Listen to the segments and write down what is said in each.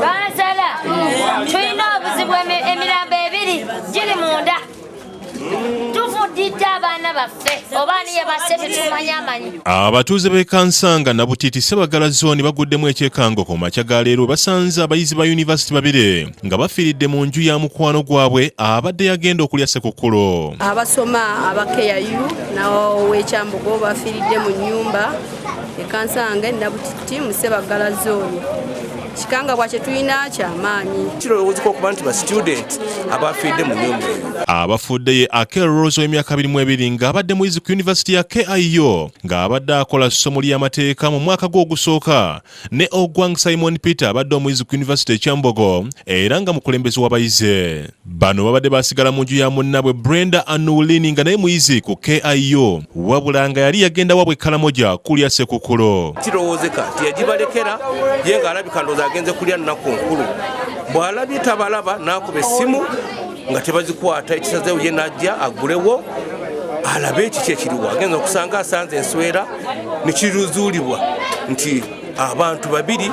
Kansala, tulina obuzibu, emirambo ebiri giri munda. Tufudidde abaana baffe, oba ani yabasse tetumanyi amanyi. Abatuuze b'e Kansanga Nabutiti Sebagala Zooni baguddemu ekyekango ku makya ga leero basanze abayizi ba yunivasiti babiri nga bafiiridde mu nju ya mukwano gwabwe abadde yagenda okulya Ssekukkulu. Abasoma aba KIU n'owekyambogo bafiiridde mu nnyumba e Kansanga Nabutiti mu Sebagala Zooni. Kikangabwa kye tulina kyamaanyi. Kirowoozeka okuba nti ba student abafiiridde mu nnyumba eyo. Abafudde ye Akel Rose ow'emyaka 22 ng'abadde muyizi ku yunivasiti ya KIU ng'abadde akola ssomo ly'amateeka mu mwaka gwe ogusooka, ne Ogwang Simon Peter abadde omuyizi ku yunivasiti e Kyambogo era nga mukulembeze w'abayizi. Bano babadde basigala mu nju ya munnabwe Brenda Anuulini nga naye muyizi ku KIU, wabula nga yali yagenda wabwe Kalamoja kulya Ssekukkulu. Kirowoozeka nti yagibalekera ye ng'alabika ndowooza agenze kulya nnaku nkulu, bw'alabye tabalaba n'akuba essimu nga tebazikwata, ekisazeewo ye n'ajja aggulewo alabe ekiki ekiriwo. Agenza okusanga asanze enswera ne kiruzuulibwa nti abantu babiri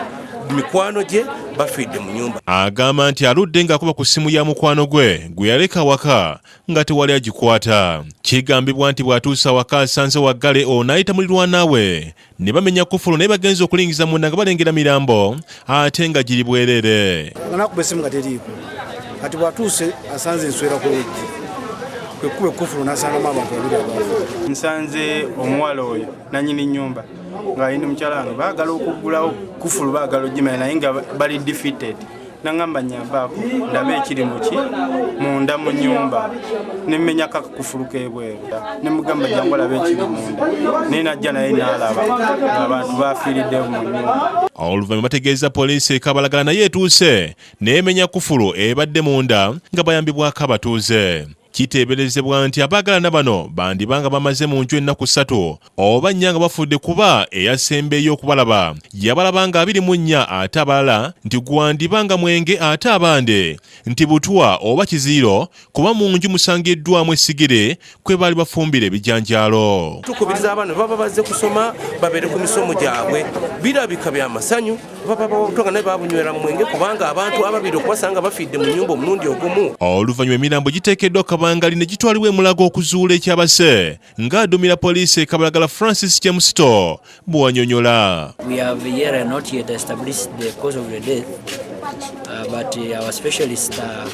mikwano gye bafiiridde mu nnyumba. Agamba nti aludde ng'akuba ku ssimu ya mukwano gwe gwe yaleka waka nga tewali agikwata. Kigambibwa nti bw'atuuse awaka asanze waggale, ono ayita mulirwana we ne bamenya kufulu, naye bagenze okulingiza munda nga balengera mirambo ate nga giri bwereere. Nga nakuba essimu nga teriiko, kati bw'atuuse asanze enswera ku luggi, kwe kuba ekufulu n'asangamu abantu babiri abaafa. Nsanze omuwala oyo nanyini nnyumba ng'alina mukyala wange, baagala okuggulawo kufulu, baagala ogimanya naye nga bali defeated. Nangamba nyambaako ndabe ekiri muki munda mu nyumba, nemmenyako akakufulu k'ebweru, nemugamba jangu olabe ekiri munda, naye najja naye n'alaba ng'abantu bafiiridde mu nyumba. Oluvannyuma bategeeza poliisi e Kabalagala, naye etuuse n'emenya kufulu ebadde munda nga bayambibwako abatuuze. Kiteeberezebwa nti abaagalana bano bandiba nga bamaze mu nju ennaku 3 oba 4 nga bafudde, kuba eyasembeeyo okubalaba yabalaba nga 24, ate abalala nti gwandiba nga mwenge, ate abandi nti butwa oba kiziiro, kuba mu nju musangiddwamu essigiri kwe baali bafumbira ebijanjaalo. Tukubiriza abaana baba bazze kusoma babeere ku misomo gyabwe. Birabika bya masanyu, baba babutonga naye babunywera mu mwenge, kubanga abantu ababiri okubasanga bafiidde mu nnyumba omulundi ogumu. Oluvannyuma emirambo giteekeddwa kabangali ne gitwalibwa emulago okuzuula ekyabase, ng'adumira poliisi e Kabalagala Francis Chemusito bw'anyonyola. We have yet not yet established the cause of the death, but our specialists are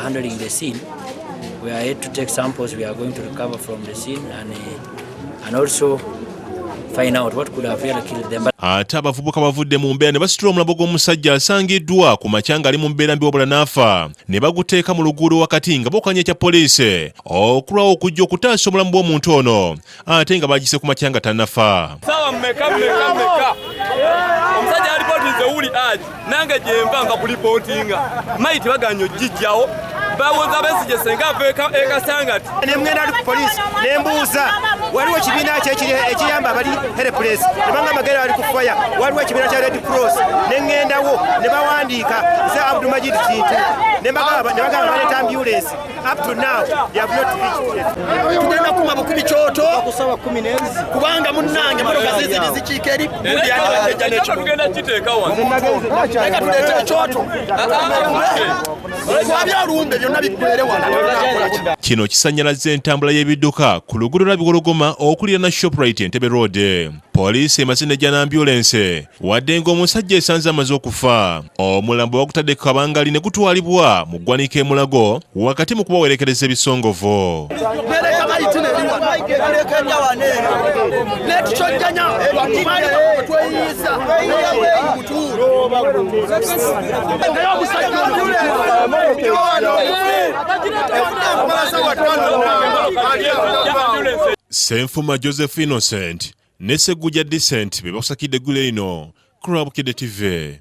handling the scene. We are yet to take samples we are going to recover from the scene and also find out what could have really killed them. But Ate abavubuka bavudde mu mbeera ne basitula omulambo gw'omusajja asangiddwa ku makya ng'ali mu mbeera mbi wabula n'afa, ne baguteeka mu luguudo wakati nga bokanya ekya poliisi okulwawo okujja okutaasa obulamu bw'omuntu ono, ate nga bagise ku makya nga tannafa. Sawa mmeka mmeka mmeka omusajja alipootinze wuli aji nange gyenva nva kulipootinga mayi tebaganya ogijjawo, bawoza Besigye senga ava ekasangati. Nemugenda ali ku poliisi nembuuza waliwo ekibiina ki ekiyamba abali helpless, ne bangamba genda bali ku fire, waliwo ekibiina kya Red Cross. Neŋŋendawo ne bawandiika nze Abdulmajid Kintu, ne bagamba baleeta ambulance. Up to now they have not reached. Tugenda kuma bukumi kyoto, kubanga munnange motoka ziziri zikiika eri gundi yandibadde ejja. Tugenda kiteeka wano. N'ekibuga tuleete ekyoto wabya olumbe byonna biggwere wano. Kino kisanyalaza entambula y'ebidduka ku luguudo lwa Bigologoma okuliraana Shoprite Entebbe Road. Poliisi emaze nejja n'ambulensi, wadde ng'omusajja esanze amaze okufa. Omulambo bagutadde ku kabangali ne gutwalibwa mu ggwanika e Mulago wakati mu kubawerekereza ebisongovu. Nereka mayiti neri wano, tuleka wano eno netukyojjanya tweyiisa mutuulo, naye omusajja ono Senfuma Joseph Innocent ne Segujja Decent be bakusakidde eggulire lino ku lwa Bukedde TV.